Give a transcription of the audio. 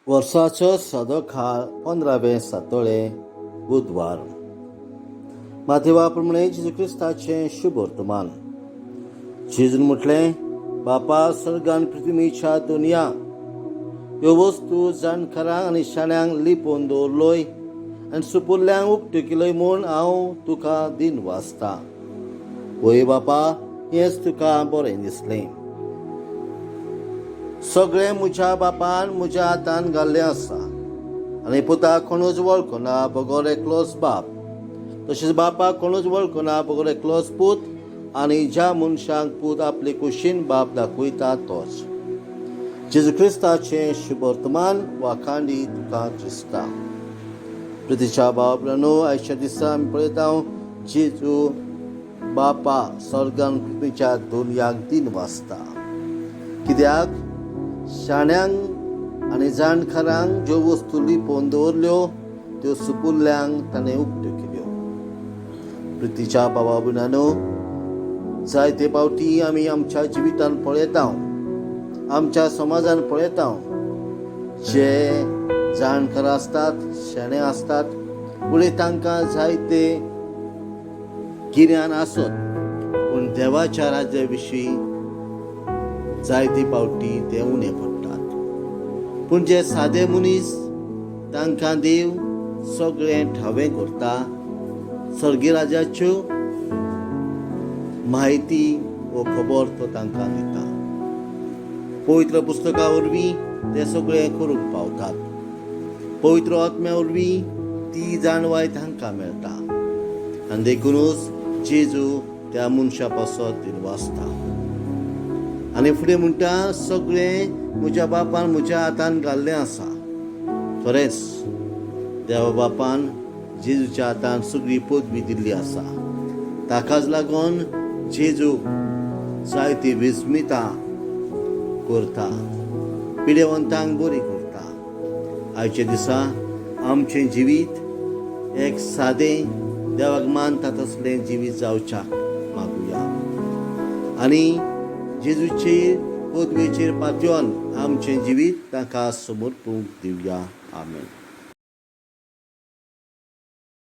वर्साचो सदोखाळ 15वें सातोळें, बुधवार. मातेवा प्रमाणे जेजू क्रिस्ताचें शुभ वर्तमान. जेजून म्हटलें, "बापा, सर्गान पृथ्वीच्या दुनिया ह्यो वस्तू जाणकारांक आनी शाण्यांक लिपोवन दवरलोय आनी सुपुल्ल्यांक उक्त्यो केल्यो म्हूण हांव तुका दिन वाचता. वय बापा, हेंच तुका बरें दिसलें. सगळें म्हज्या बापान म्हज्या हातान घाल्लें आसा आनी पुताक कोणूच वळखना बगर एकलोच बाप, तशेंच बापाक कोणूच वळखना बगर एकलोच पूत आनी ज्या मनशांक पूत आपले कुशीन बाप दाखयता तोच." जेजू क्रिस्ताचें शुभवर्तमान. वाखांडी तुका क्रिस्ता. प्रितीच्या भाव भयणांनो, आयच्या दिसा आमी पळयता, जेजू बापा स्वर्गान पृथ्वीच्या दुनियाक दिन वाचता, कित्याक शाण्यांक आनी जाणकारांक ज्यो वस्तू लिपोवन दवरल्यो त्यो सुपुल्ल्यांक ताणें उक्त्यो केल्यो. प्रितीच्या भावा भयणांनो, जायते फावटी आमी आमच्या जिवितान पळयता, आमच्या समाजान पळयता, जे जाणकार आसतात, शाणे आसतात, पूण तांकां जायते गिन्यान आसत, पूण देवाच्या राज्या विशीं जायते फावटी ते उणे पडटात. पूण जे सादे मनीस, तांकां देव सगळें ठावें करता, स्वर्गी राजाच्यो म्हायती वो खबर तो तांकां दिता. पवित्र पुस्तका वरवीं ते सगळें करूंक पावतात. पवित्र आत्म्या वरवीं ती जाणवाय तांकां मेळटा आनी देखुनूच जेजू त्या मनशा पासत दिनवासता आनी फुडें म्हणटा, सगळें म्हज्या बापान म्हज्या हातान घाल्लें आसा. खरेंच देवा बापान जेजूच्या हातान सगळी पदवी दिल्ली आसा. ताकाच लागून जेजू जायती विस्मिता करता, पिडेवंतांक बरी करता. आयच्या दिसा आमचें जिवीत एक सादें, देवाक मानता तसलें जिवीत जावच्याक मागुया आनी जेजूचेर पदवेचेर पातयेवन आमचें जिवीत ताका समर्पूंक दिवया. आमेन.